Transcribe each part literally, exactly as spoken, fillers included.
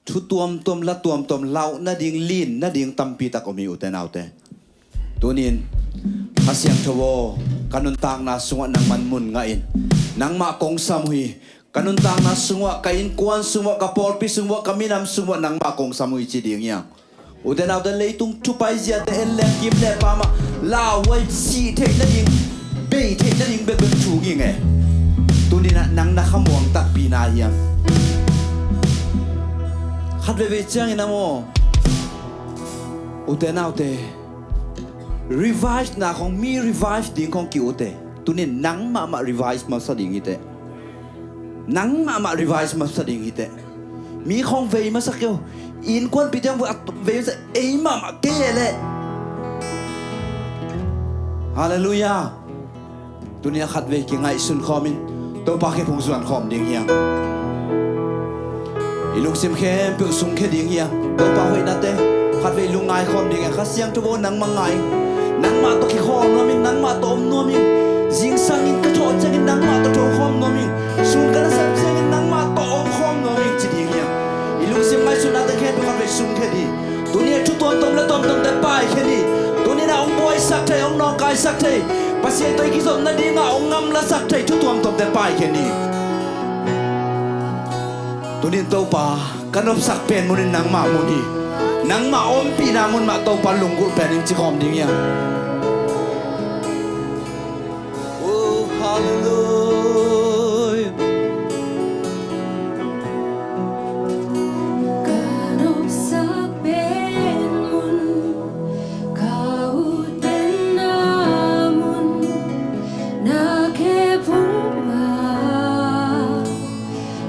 Thu tuamtuam, la tuamtuam, lau nading, lin nading tampi tak om hi, ute naute. Tunin, Kha Siangtho aw, ka nuntakna sungah nangman mun ngah in. Nangmah kong sam uh hi. Ka nuntakna sungah, ka innkuan sungah, ka pawlpi sungah, ka minam sungah nangmah kong sam uh hi ci ding hiam? Ute naute, leitung thu paizia te en le kim le pam ah lauhuai sih theih nading, bei theih nading bekbek thu nging e. Tuninah nang na khamuang takpi na hiam? Khat veivei ciangin a maw, ute naute, revive na khong, mi revive ding khong ki-ut e. Tunin nang mahmah revive masa ding hi teh. Nang mahmah revive masa ding hi teh. Mi khong vei masa kei uh. Innkuanpihte khong vei masa, ei mahmah kei e leh. Halleluiah. Tuni a khatvei kingaihsun khawmin Topa khempeuh hong zuan khawm ding hiam? I lungsim khempeuh sungkhia ding hiam? Topa hoihnate khatvei lungngai khawm ding hiam? Kha Siangtho aw, nangmah ngai, nangmah tawh kikhawm nuamin, nangmah tawh om nuamin, zingsangin ka thawh ciangin nangmah tawh thawh khawm nuamin, sun ka nasep ciangin nangmah tawh om khawm nuamin ci ding hiam? I lungsim ngaihsutnate khempeuh khatvei sungkhia ding. Tuni a thu tuamtuam le tuamtuamte paikhia ni. Tuni a hong buaisak thei, hong nawngkaisak thei, Pasian tawh i kizop nadingah hong ngamlasak thei thu tuamtuamte paikhia ni. Tunin Topa, ka nopsak pen munin nangmah mun hi. Nangmah ompihna mun mah Topa lunggulh pen ing ci khawm ding hiam? Oh, halleluiah. Ka nopsak pen mun, ka ut pen na mun, na khe phung a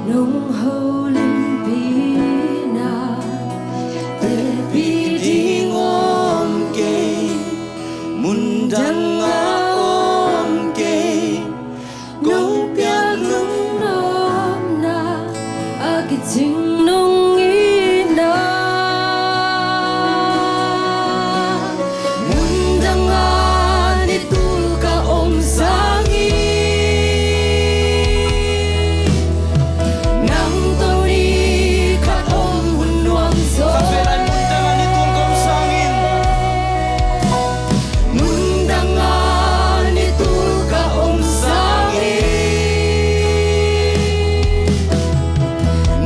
nong holimpihna tepih ding om kei, mundang a om kei, kong piak lungnopna a kicing nong itna. Mundang a ni tul ka om sangin, nang tawh ni khat om hun nuam zaw. Mundang a ni tul ka om sangin,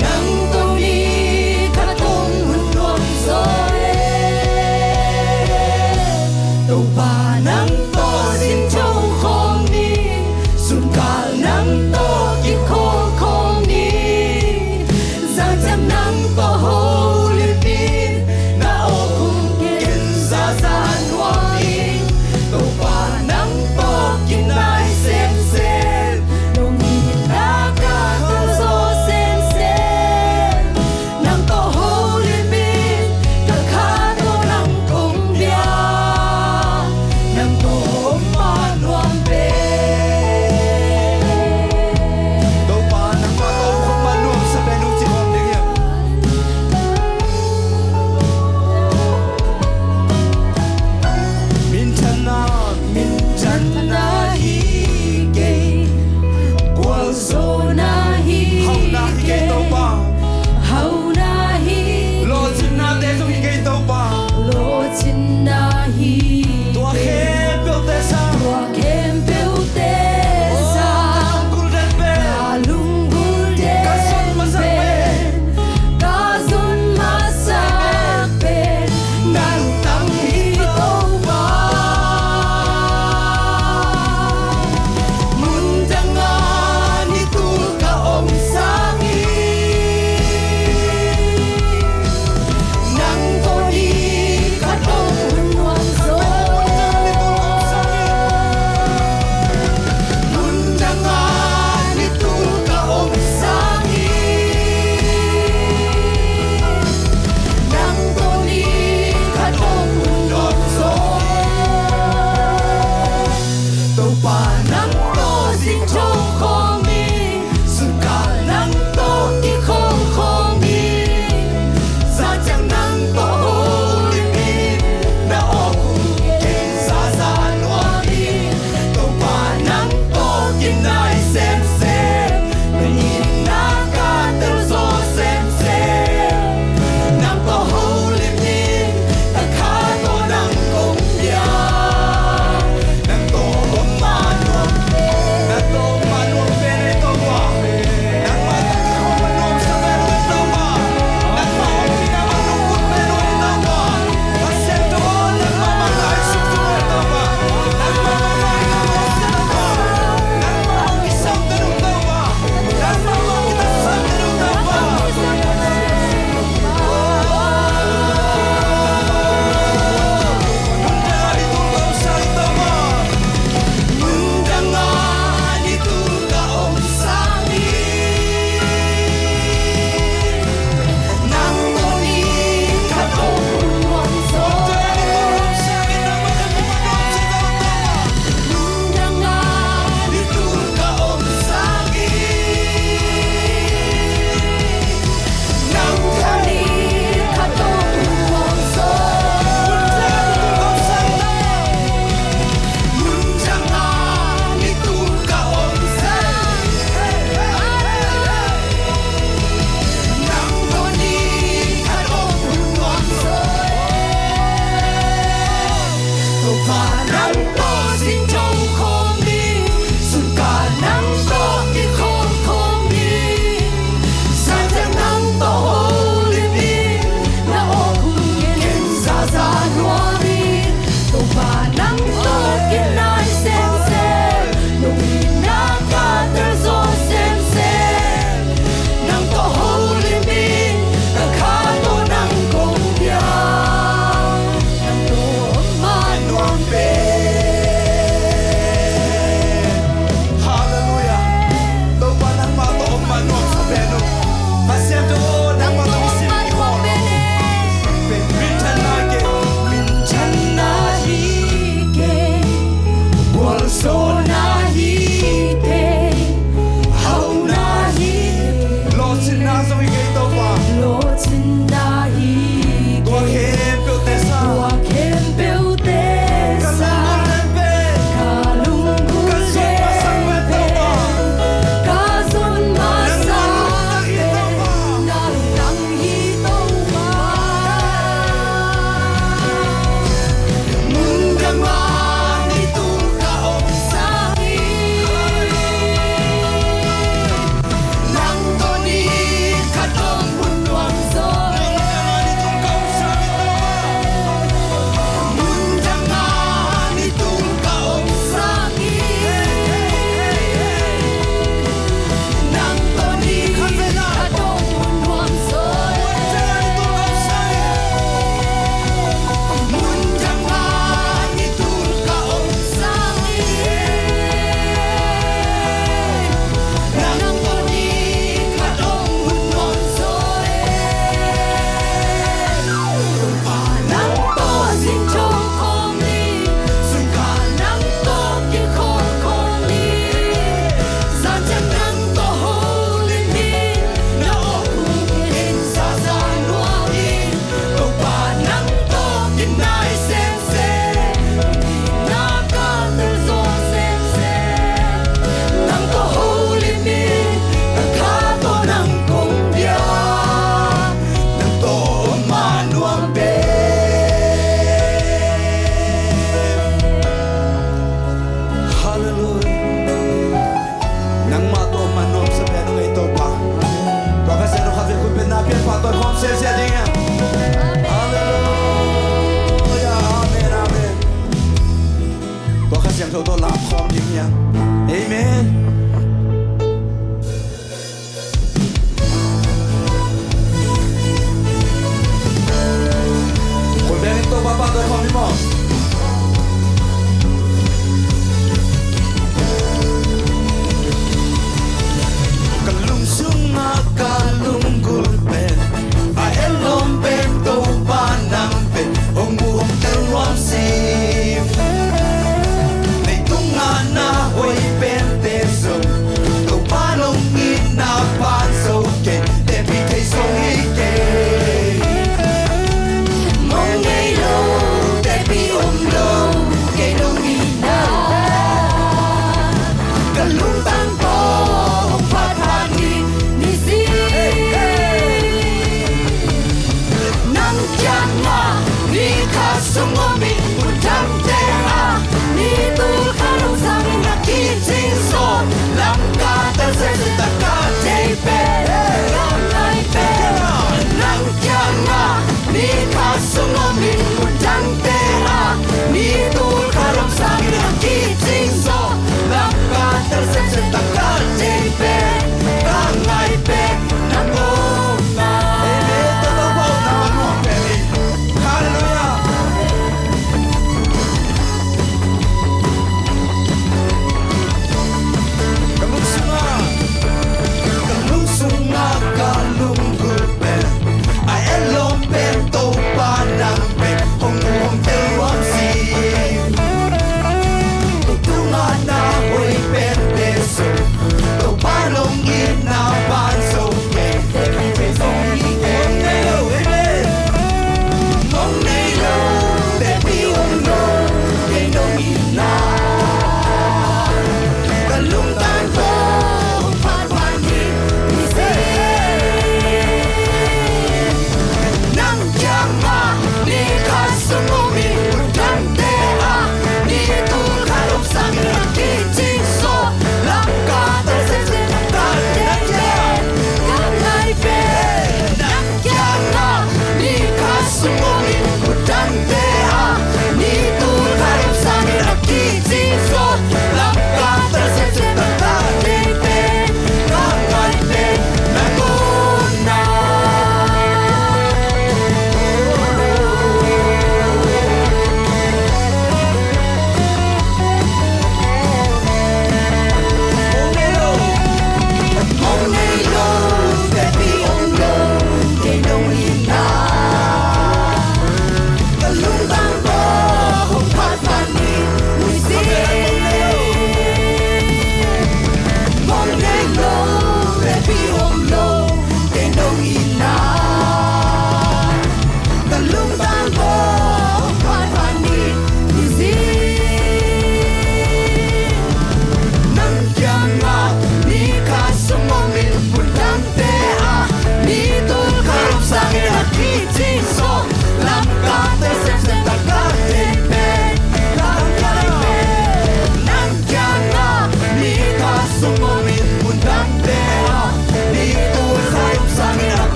nang tawh ni khat om hun nuam zaw e. Topa nang tawh zin thong khawm ni, sunkal nang tawh kikhawl khawm ni. Zangciam nang tawh holimpih in, na awk hong ken zaza nuam ing. Topa nang tawh kinai semsem, nong itna ka zaw semsem. Nang tawh holimpih in, ka kha tawh nang kong bia. Nang tawh om mah nuam pen. Topa nang mah tawh om khawm mah nuam sa pen ung ci khawm ding hiam?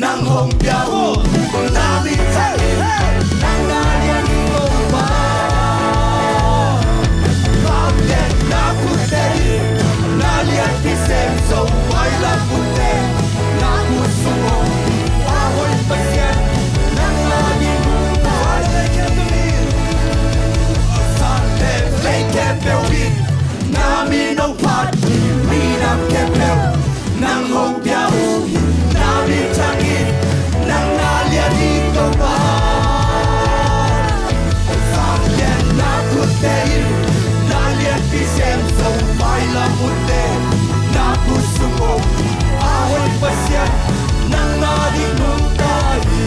Nang hong pia uh, na minthangi, nang na lian hi Topa. Vanglian na khutte in, na lianpi sem zo, mailam munte, na khutsung om a hoih Pasian, nang na ding nungta in. Van le lei khempeuh in, na min hong phat ding, minam khempeuh nang hong pia uh hi. Na minthangi, nang na lian hi Topa. Vanglian na khutte in, na lianpi sem zo, mailam munte, na khutsung om a hoih Pasian, nang na ding nungta hi.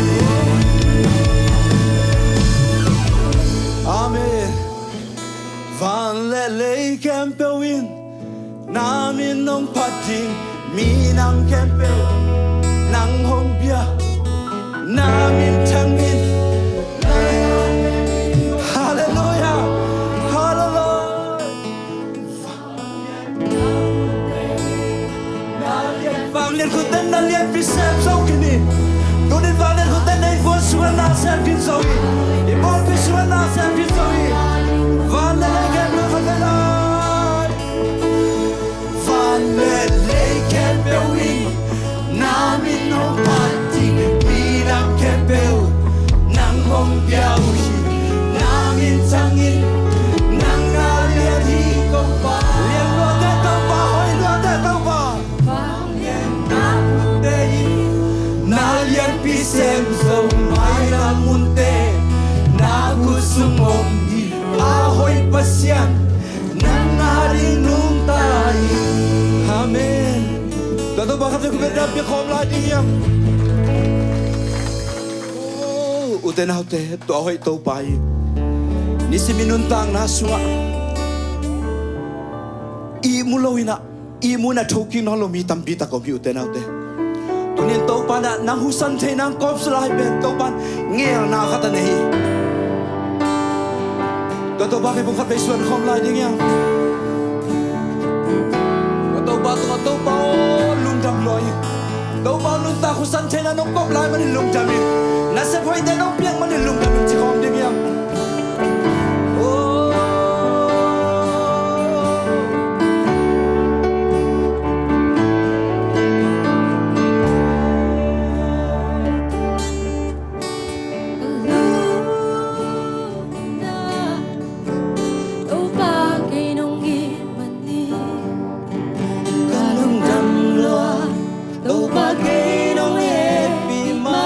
Amen. Van le lei khempeuh in, na min hong phat ding, minam khempeuh nang hong pia, na minthangi. Halleluiah. Halleluiah. Vanglian khutte in na lianpi sem zo khin hi. Tuni vanglian khutte in na innkuan sungah na sem khin zo hi. I pawlpi sungah na sem khin zo hi. Van le lei khempeuh khat lai. Van le lei khempeuh in, na min hong phat ding, minam khempeuh nang hong pia uh hi. Na minthangi, nang na lian hi Topa. Lian luate Topa, hoih luate Topa. Vanglian na khutte in, na lianpi sem zo, mailam munte, na khutsung om hi. A hoih Pasian, nang na ding nungta hi. Amen. Tua Topa khat vei khut beng dam pia khawm lai ding hiam? Oh, ute naute, tua hoih Topa hi. Nisim i nuntakna sungah ihmu lo in ah, ihmu in ah thokik nawn lo mi tampi tak om hi, ute naute. Tuni in Topa in ah nang husan theihna hong kawmsawn lai pen Topa in ngelna khat a nei hi. Tua Topa kiang pum khat vei suan khawm lai ding hiam? Tua Topa tungah, Topa aw, lungdam lua hi. Topa aw, nuntak husan theihna nong kawm lai manin lungdam ing. Nasep hoihte nong piak manin lungdam ing, ci khawm ding hiam? Oh. Topa kei nong it manin ka lungdam lua, Topa kei nong hehpih manin.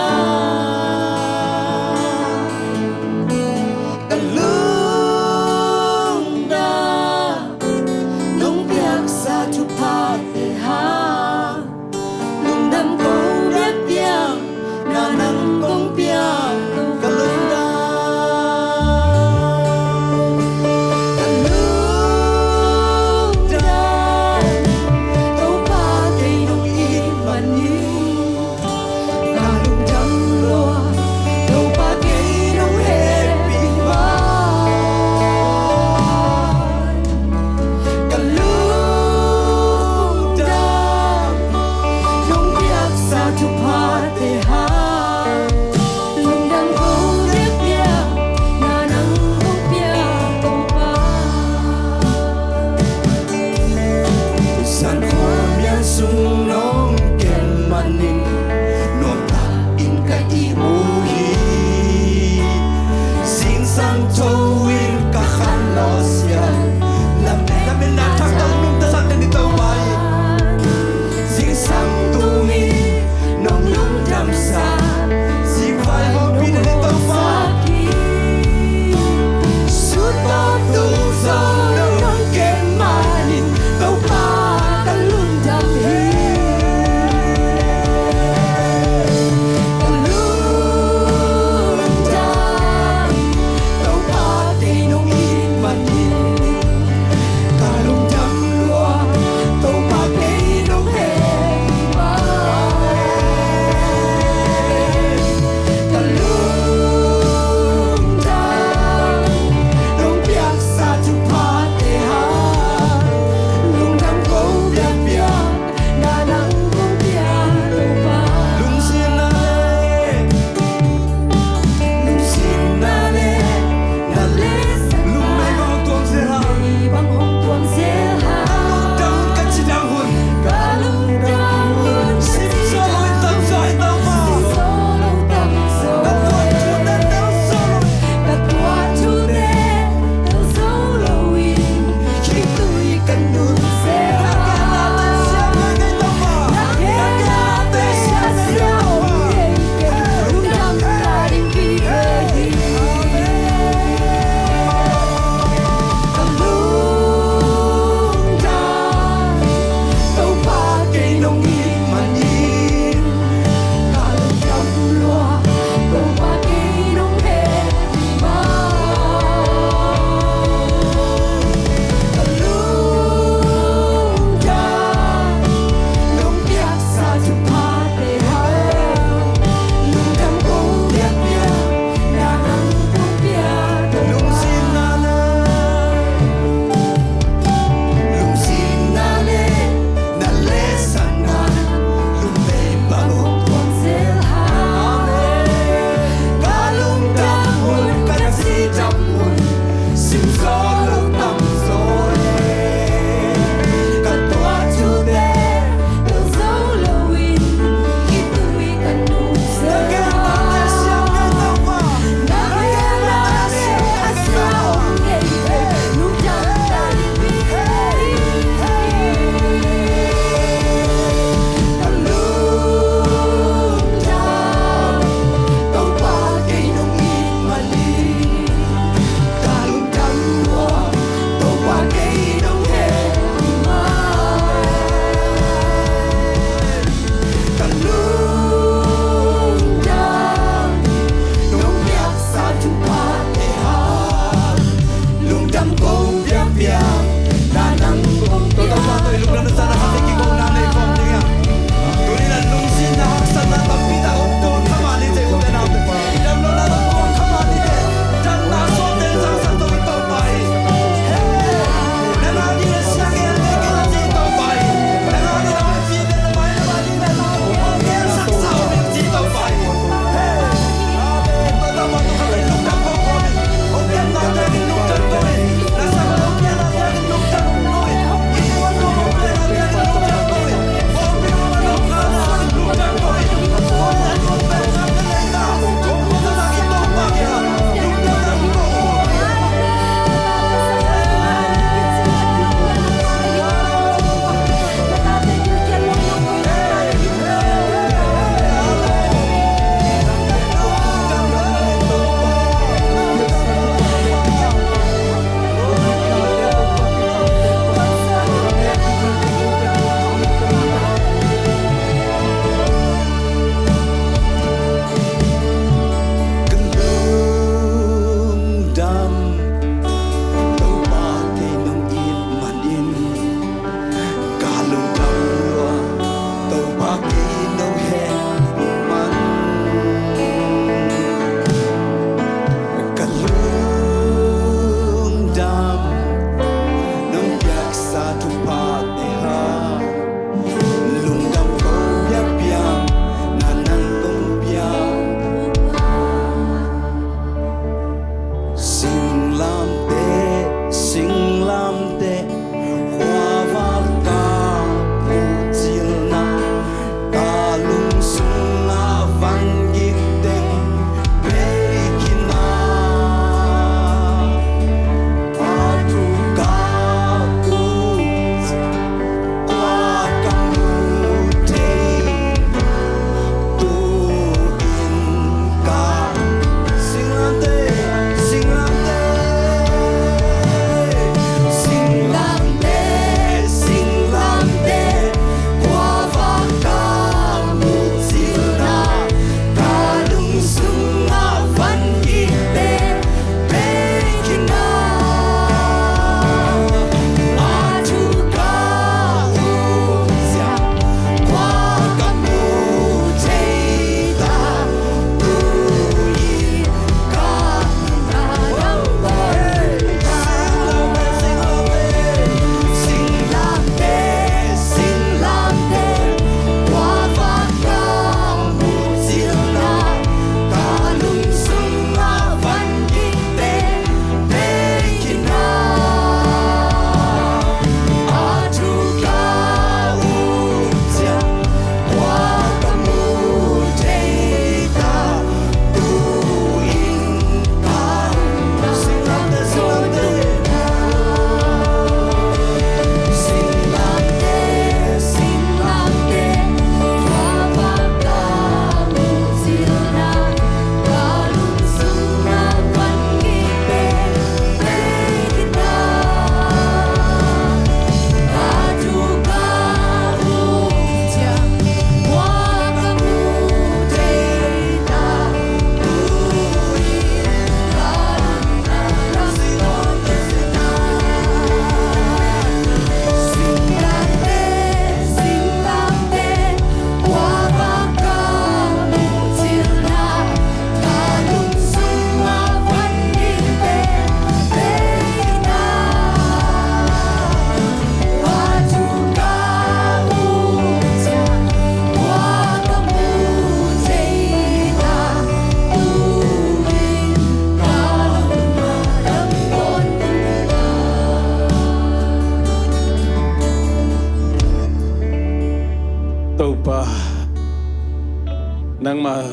Nangma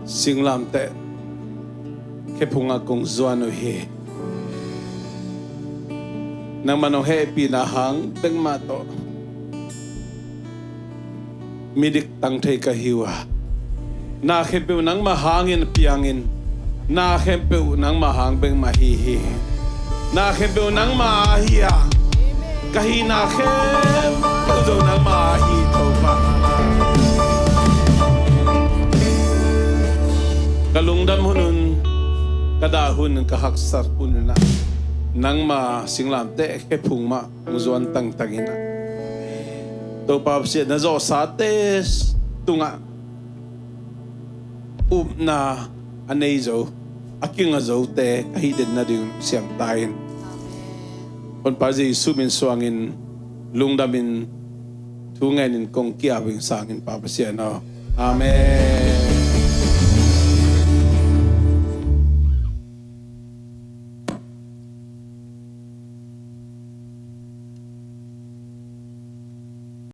singlamteh khephungah kong zuan uh hi. Nangma nong hehpihna hang bengmah tawh midik tang thei ka hi uh a, na khempeuh nangma hangin piangin, na khempeuh nangma hang bengmah hi hi. Na khempeuh nangma ahi a, ka hihna khempeuh zong nangma ahi Topa. Ka lungdam hun un, ka dah hun un, ka haksat hun un ah nangma singlamteh khephung mah hong zuan tangtang in ah, Topa Pasian, na zawhsate tungah upna a nei zo, a kinga zote ka hih den nading siam ta in. Honpa Jesu min suangin, lungdamin, thu ngenin kong ki-ap ing sangin Pa Pasian aw. Amen.